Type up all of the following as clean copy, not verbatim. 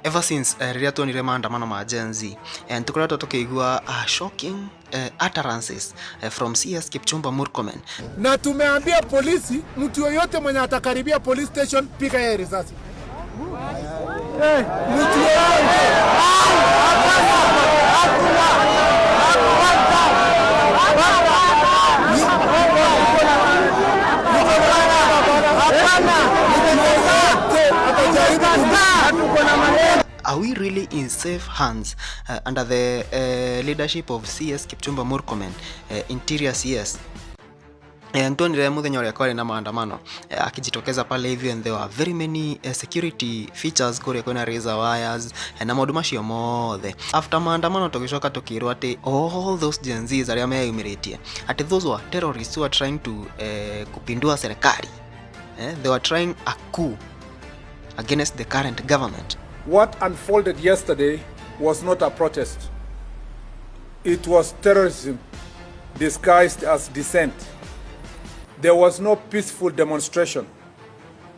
Ever since rĩrĩa tuonire maandamano ma Gen Z, nĩtũkoretwo tũkĩigua shocking utterances from CS Kipchumba Murkomen. Na tumeambia polisi, mtu yoyote mwenye atakaribia police station, piga yeye risasi. Mtu yoyote. Are we really in safe hands under the leadership of CS Kipchumba Murkomen, Interior CS? Ntuonire muthenya ũrĩa kwarĩ na maandamano, akijitokeza pale hivi, and there were very many security features kũrĩa kwĩna razor wires, na maũndũ macio mothe. After maandamano tũgĩcoka tũkĩrwo atĩ all those Gen Zs arĩa meyumĩrĩtie, atĩ those were terrorists who are trying to kupindua serikali. They were trying a coup against the current government. What unfolded yesterday was not a protest. It was terrorism disguised as dissent. There was no peaceful demonstration.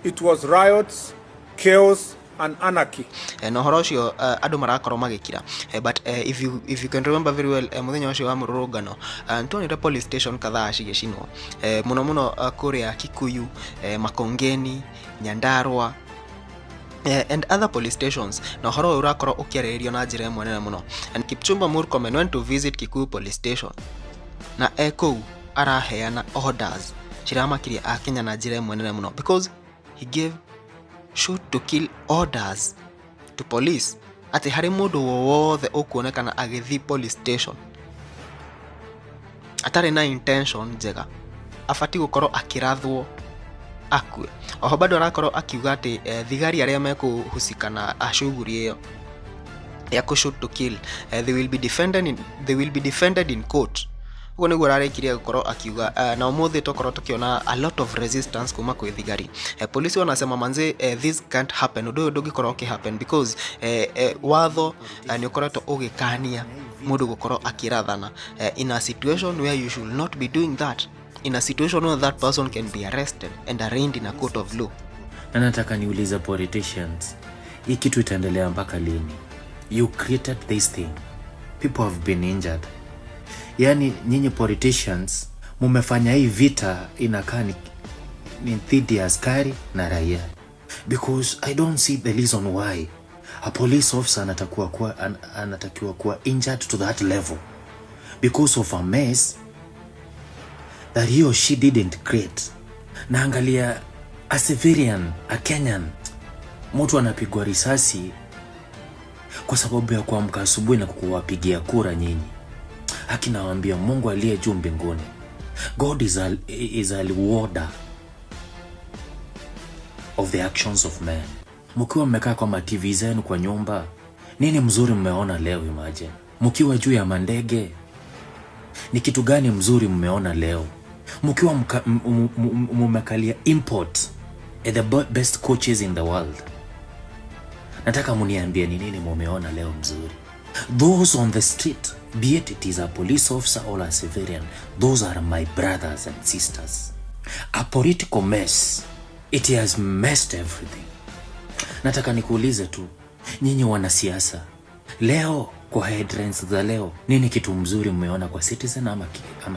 It was riots, chaos, and anarchy. Na ũhoro ũcio andũ marakorwo magĩkira. But if you can remember very well, mũthenya ũcio wa mũrũrũngano, nĩtuonire police station kadhaa cigĩcinwo, mũno mũno kũrĩa Kikuyu, Makongeni, Nyandarua and other police stations. Na ũhoro ũyũ ũrakorwo ũkĩarĩrĩrio na njĩra ĩmwe nene mũno. And Kipchumba Murkomen went to visit Kikuyu police station, na e kũu araheana orders ciramakirie akenya na njĩra ĩmwe nene mũno, because he gave shoot to kill orders to police, atĩ harĩ mũndũ wowothe ũkuonekana agĩthiĩ police station atarĩ na intention njega abatiĩ gũkorwo akĩrathwo akue. Oho bado arakorwo akiuga atĩ thigari arĩa mekũhusika na shughuli ĩyo ya kũ shoot to kill, they will be defended in court. Ũguo nĩguo ararĩkirie gũkorwo akiuga. Na ũmũthĩ tũkorwo tũkĩona a lot of resistance kuma kwĩ thigari. Polisi wanasema, manze, this can't happen, ũndũ ũyũ ndũngĩkorwo ũkĩ happen, because watho nĩ ũkoretwo ũgĩkania mũndũ gũkorwo akĩrathana in a situation where you should not be doing that, in a situation where that person can be arrested and arraigned in a court of law. Na nataka niulize politicians, hii kitu itaendelea mpaka lini? You created this thing, people have been injured. Yaani nyinyi politicians mumefanya hii vita inakaa ni dhidi ya askari na raia, because I don't see the reason why a police officer anatakiwa kuwa injured to that level because of a mess that he or she didn't create. Na angalia a civilian, a Kenyan, mtu anapigwa risasi kwa sababu ya kuamka asubuhi na kuwapigia kura nyinyi. Haki nawaambia, Mungu aliye juu mbinguni, God is a rewarder of the actions of men. Mkiwa mmekaa kwa ma-TV zenu kwa nyumba, nini mzuri mmeona leo? Imagine mkiwa juu ya mandege, ni kitu gani mzuri mmeona leo? Mkiwa mumekalia import at the best coaches in the world, nataka muniambie ni nini mumeona leo mzuri. Those on the street, be it is a police officer or a civilian, those are my brothers and sisters. A political mess, it has messed everything. Nataka nikuulize tu, nyinyi wanasiasa, leo kwa headlines za leo, nini kitu mzuri mmeona kwa Citizen ama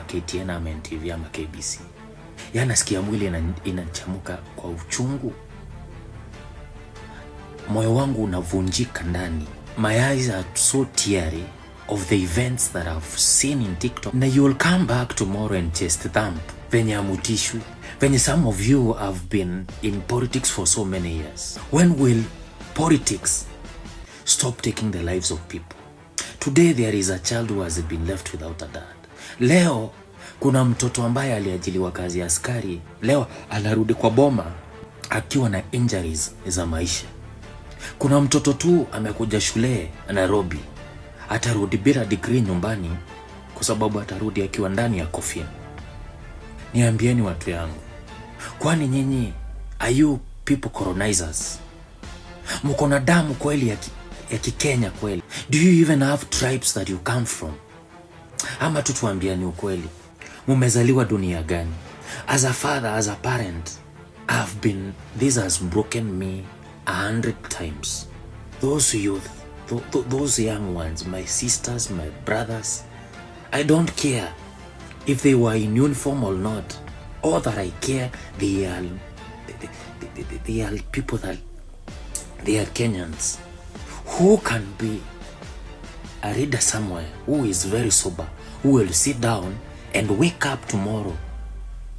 KTN ama NTV ama KBC? Yaani nasikia mwili inachamuka kwa uchungu, moyo wangu unavunjika ndani. My eyes are so teary of the events that I've seen in TikTok. Na you will come back tomorrow and chest thump venye hamutishwi, venye some of you have been in politics for so many years. When will politics stop taking the lives of people? Today there is a child who has been left without a dad. Leo kuna mtoto ambaye aliajiliwa kazi ya askari, leo anarudi kwa boma akiwa na injuries za maisha. Kuna mtoto tu amekuja shule Nairobi, atarudi bila degree nyumbani kwa sababu atarudi akiwa ndani ya coffin. Niambieni watu yangu, kwani nyinyi, are you people colonizers? Mko na damu kweli ya Kikenya kweli? Do you even have tribes that you come from? Ama tu tuambiani ukweli, mumezaliwa dunia gani? As a father, as a parent, this has broken me 100 times. Those youth, those young ones, my sisters, my brothers, I don't care if they were in uniform or not. All that I care, they are people that they are Kenyans who can be a leader somewhere who is very sober, who will sit down and wake up tomorrow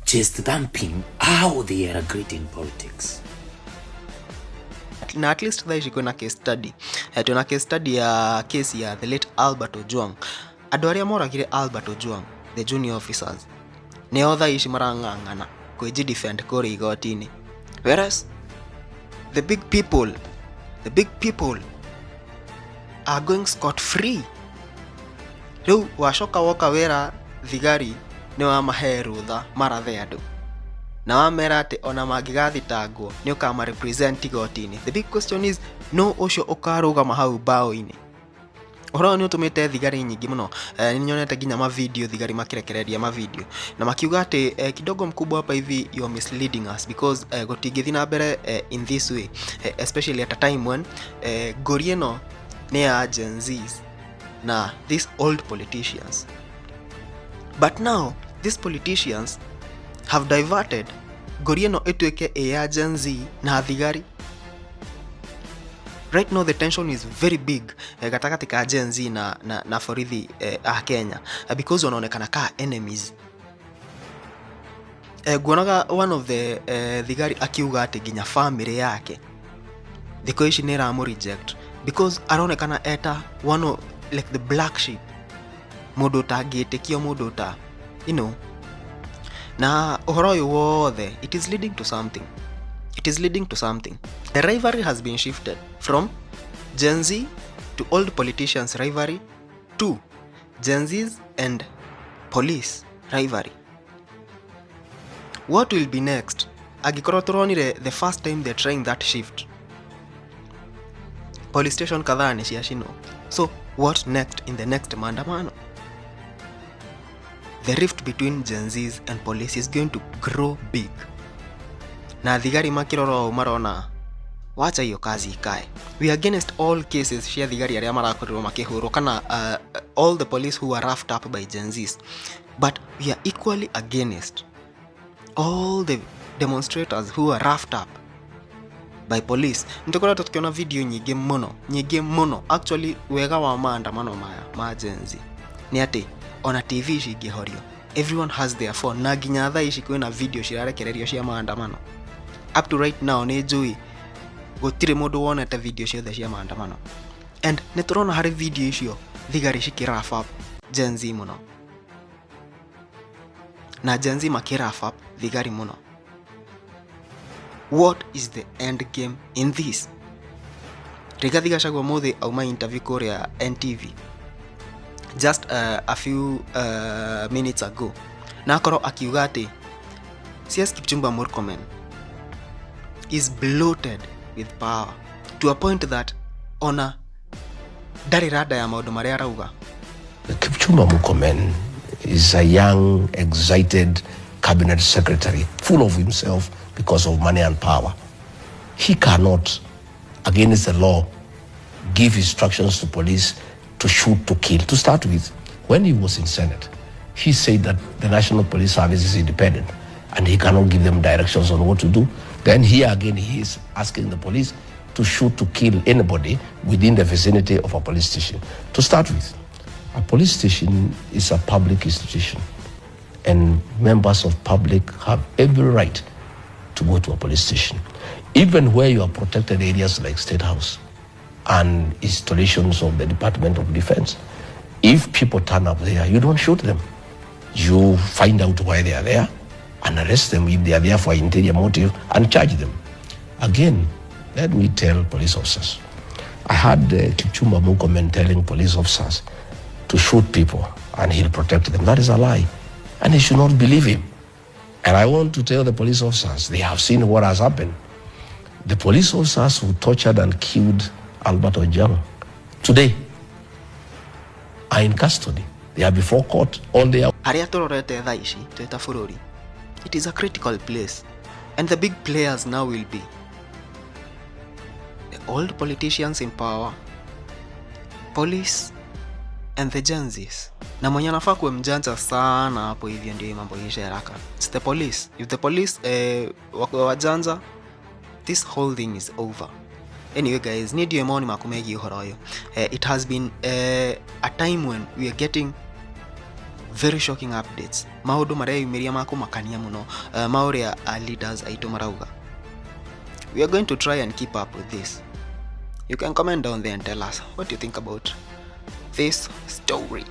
chest thumping how they are great in politics. Na at least thaa ici kwĩna case study. Twĩna case study ya case ya the late Albert Ojwang. Andũ arĩa moragire Albert Ojwang, the junior officers, nĩo thaa ici marang'ang'ana kwĩji defend kũrĩa igoti-inĩ, whereas the big people are going scot free. Rĩu wacoka woka wĩra thigari nĩ wamahe rũtha marathe andũ na wamera atĩ ona mangĩgathitangwo nĩ ũkama represent igoti-inĩ. The big question is, no ũcio ũkarũgama hau mbaũ-inĩ? Ũhoro ũyũ nĩ ũtũmĩte thigari nyingĩ mũno, nĩ nyonete nginya mavideo, thigari makĩrekereria mavideo na makiuga atĩ kidogo mkubwa hapa hivi, you are misleading us because gũtingĩthiĩ na mbere in this way, especially at a time when ngũri ĩno nĩ ya Gen Zs na these old politicians. But now these politicians have diverted ngũri ĩno ĩtuĩke ĩ ya Gen Z na thigari. Right now the tension is very big gatagatĩ ka Gen Z na borithi a Kenya, because wanaonekana ka enemies. Nguonaga one of the thigari akiuga atĩ nginya family yake thikũ ici nĩ ĩramũ reject because aronekana eta one of, like, the black sheep, mũndũ ũtangĩtĩkio, mũndũ ũta na ũhoro ũyũ wothe, it is leading to something. It is leading to something. The rivalry has been shifted from Gen Z to old politicians rivalry to Gen Zs and police rivalry. What will be next, angĩkorwo tũronire the first time they're trying that shift, police station kadhaa nĩ ciacinwo? So what next? In the next maandamano, the rift between Gen Zs and police is going to grow big, na thigari makĩrora ũũ marona wacha hiyo kazi ikae. We are against all cases cia thigari arĩa marakorirwo makĩhũrwo kana all the police who are roughed up by Gen Zs, but we are equally against all the demonstrators who are roughed up by police. Nĩtũkoretwo tũkĩona video nyingĩ mũno, nyingĩ mũno. Actually, wega wa maandamano maya ma Gen Z nĩ atĩ ona TV cingĩhorio, everyone has their phone, na nginya thaa ici kwĩna video cirarekererio cia maandamano. Up to right now, nĩ njũĩ gũtirĩ mũndũ wonete video ciothe cia maandamano, and nĩ tũrona harĩ video icio thigari cikĩ rough up Gen Z mũno na Gen Z makĩ rough up thigari mũno. What is the end game in this? Rigathi Gachagua mũthĩ auma interview kũrĩa NTV just a few minutes ago, na akorwo akiuga atĩ CS Kipchumba Murkomen is bloated with power to a point that ona ndarĩ rada ya maũndũ marĩa arauga. Kipchumba Murkomen is a young, excited cabinet secretary, full of himself because of money and power. He cannot, against the law, give instructions to police to shoot to kill. To start with, when he was in Senate, he said that the National Police Service is independent and he cannot give them directions on what to do. Then here again, he is asking the police to shoot to kill anybody within the vicinity of a police station. To start with, a police station is a public institution and members of public have every right to go to a police station. Even where you are protected areas like State House and installations of the Department of Defense, if people turn up there, you don't shoot them. You find out why they are there and arrest them if they are there for interior motive and charge them. Again, let me tell police officers. I had Kipchumba Murkomen telling police officers to shoot people and he'll protect them. That is a lie. And they should not believe him. And I want to tell the police officers, they have seen what has happened. The police officers who tortured and killed Albert Ojwang today are in custody. They are before court on their Harĩa tũrorete thaa ici twĩ ta bũrũri, it is a critical place, and the big players now will be the Old politicians in power, police and the Gen Zs. Na mwenye anafaa kuwe mjanja sana hapo hivyo ndio hii mambo iishe haraka. It's the police. If the police wakuwe wajanja, this whole thing is over. Anyway guys, ni ndiyo maoni maku megiĩ ũhoro ũyũ. It has been a time when we are getting very shocking updates, maũndũ mareyumĩria ma kũmakania mũno, ma ũrĩa leaders aitũ marauga. We are going to try and keep up with this. You can comment down there and tell us what you think about this story.